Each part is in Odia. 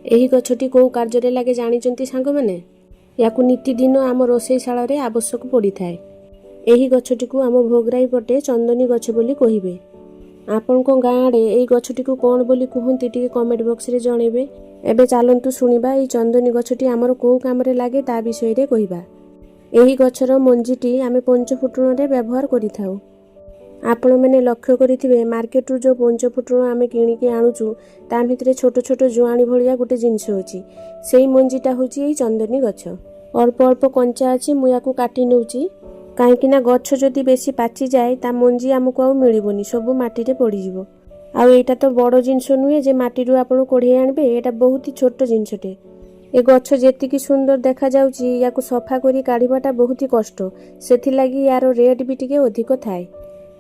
ଏହି ଗଛଟି କେଉଁ କାର୍ଯ୍ୟରେ ଲାଗେ ଜାଣିଛନ୍ତି ସାଙ୍ଗମାନେ? ୟାକୁ ନିତିଦିନ ଆମ ରୋଷେଇଶାଳରେ ଆବଶ୍ୟକ ପଡ଼ିଥାଏ। ଏହି ଗଛଟିକୁ ଆମ ଭୋଗରାଇ ପଟେ ଚନ୍ଦନୀ ଗଛ ବୋଲି କହିବେ। ଆପଣଙ୍କ ଗାଁ ଆଡ଼େ ଏଇ ଗଛଟିକୁ କ'ଣ ବୋଲି କୁହନ୍ତି, ଟିକେ କମେଣ୍ଟ ବକ୍ସରେ ଜଣେଇବେ। ଏବେ ଚାଲନ୍ତୁ ଶୁଣିବା, ଏଇ ଚନ୍ଦନୀ ଗଛଟି ଆମର କେଉଁ କାମରେ ଲାଗେ ତା ବିଷୟରେ କହିବା। ଏହି ଗଛର ମଞ୍ଜିଟି ଆମେ ପଞ୍ଚଫୁଟଣରେ ବ୍ୟବହାର କରିଥାଉ। ଆପଣମାନେ ଲକ୍ଷ୍ୟ କରିଥିବେ, ମାର୍କେଟରୁ ଯେଉଁ ପଞ୍ଚଫୁଟଣ ଆମେ କିଣିକି ଆଣୁଛୁ, ତା ଭିତରେ ଛୋଟ ଛୋଟ ଜୁଆଣି ଭଳିଆ ଗୋଟେ ଜିନିଷ ଅଛି। ସେଇ ମଞ୍ଜିଟା ହେଉଛି ଏଇ ଚନ୍ଦନୀ ଗଛ। ଅଳ୍ପ ଅଳ୍ପ କଞ୍ଚା ଅଛି, ମୁଁ ୟାକୁ କାଟି ନେଉଛି। କାହିଁକି ନା ଗଛ ଯଦି ବେଶୀ ପାଚିଯାଏ, ତା ମଞ୍ଜି ଆମକୁ ଆଉ ମିଳିବନି, ସବୁ ମାଟିରେ ପଡ଼ିଯିବ। ଆଉ ଏଇଟା ତ ବଡ଼ ଜିନିଷ ନୁହେଁ ଯେ ମାଟିରୁ ଆପଣ କଢ଼େଇ ଆଣିବେ। ଏଇଟା ବହୁତ ହି ଛୋଟ ଜିନିଷଟେ। ଏ ଗଛ ଯେତିକି ସୁନ୍ଦର ଦେଖାଯାଉଛି, ୟାକୁ ସଫା କରି କାଢ଼ିବାଟା ବହୁତ ହି କଷ୍ଟ। ସେଥିଲାଗି ୟାର ରେଟ୍ ବି ଟିକେ ଅଧିକ ଥାଏ।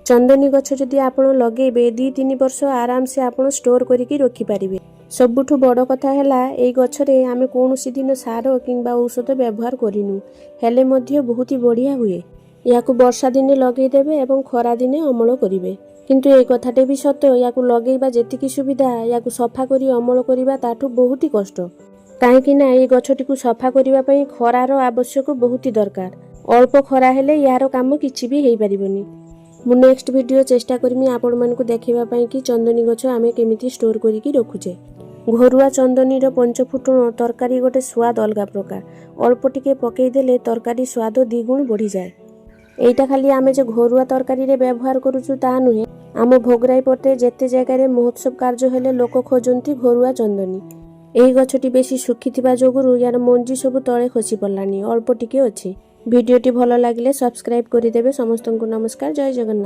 ଚନ୍ଦନୀ ଗଛ ଯଦି ଆପଣ ଲଗେଇବେ, 2-3 ବର୍ଷ ଆରାମସେ ଆପଣ ଷ୍ଟୋର କରିକି ରଖିପାରିବେ। ସବୁଠୁ ବଡ଼ କଥା ହେଲା, ଏଇ ଗଛରେ ଆମେ କୌଣସି ଦିନ ସାର କିମ୍ବା ଔଷଧ ବ୍ୟବହାର କରିନୁ, ହେଲେ ମଧ୍ୟ ବହୁତ ହି ବଢ଼ିଆ ହୁଏ। ୟାକୁ ବର୍ଷା ଦିନେ ଲଗେଇଦେବେ ଏବଂ ଖରା ଦିନେ ଅମଳ କରିବେ। କିନ୍ତୁ ଏଇ କଥାଟା ବି ସତ, ୟାକୁ ଲଗେଇବା ଯେତିକି ସୁବିଧା, ୟାକୁ ସଫା କରି ଅମଳ କରିବା ତାଠୁ ବହୁତ ହି କଷ୍ଟ। କାହିଁକି ନା ଏଇ ଗଛଟିକୁ ସଫା କରିବା ପାଇଁ ଖରାର ଆବଶ୍ୟକ ବହୁତ ହି ଦରକାର। ଅଳ୍ପ ଖରା ହେଲେ ୟାର କାମ କିଛି ବି ହେଇପାରିବନି। ମୁଁ ନେକ୍ସଟ ଭିଡ଼ିଓ ଚେଷ୍ଟା କରିମି ଆପଣମାନଙ୍କୁ ଦେଖେଇବା ପାଇଁ କି ଚନ୍ଦନୀ ଗଛ ଆମେ କେମିତି ଷ୍ଟୋର କରିକି ରଖୁଛେ। ଘରୁଆ ଚନ୍ଦନୀର ପଞ୍ଚଫୁଟଣ ତରକାରୀ ଗୋଟେ ସ୍ୱାଦ ଅଲଗା ପ୍ରକାର। ଅଳ୍ପ ଟିକେ ପକେଇଦେଲେ ତରକାରୀ ସ୍ୱାଦ ଦ୍ୱିଗୁଣ ବଢ଼ିଯାଏ। ଏଇଟା ଖାଲି ଆମେ ଯେ ଘରୁଆ ତରକାରୀରେ ବ୍ୟବହାର କରୁଛୁ ତା ନୁହେଁ, ଆମ ଭୋଗରାଇ ପଟେ ଯେତେ ଜାଗାରେ ମହୋତ୍ସବ କାର୍ଯ୍ୟ ହେଲେ ଲୋକ ଖୋଜନ୍ତି ଘରୁଆ ଚନ୍ଦନୀ। ଏହି ଗଛଟି ବେଶୀ ଶୁଖିଥିବା ଯୋଗୁରୁ ୟାର ମଞ୍ଜି ସବୁ ତଳେ ଖସି ପଡ଼ିଲାଣି, ଅଳ୍ପ ଟିକେ ଅଛି। ଭିଡ଼ିଓଟି ଭଲ ଲାଗିଲେ ସବସ୍କ୍ରାଇବ୍ କରିଦେବେ। ସମସ୍ତଙ୍କୁ ନମସ୍କାର, ଜୟ ଜଗନ୍ନାଥ।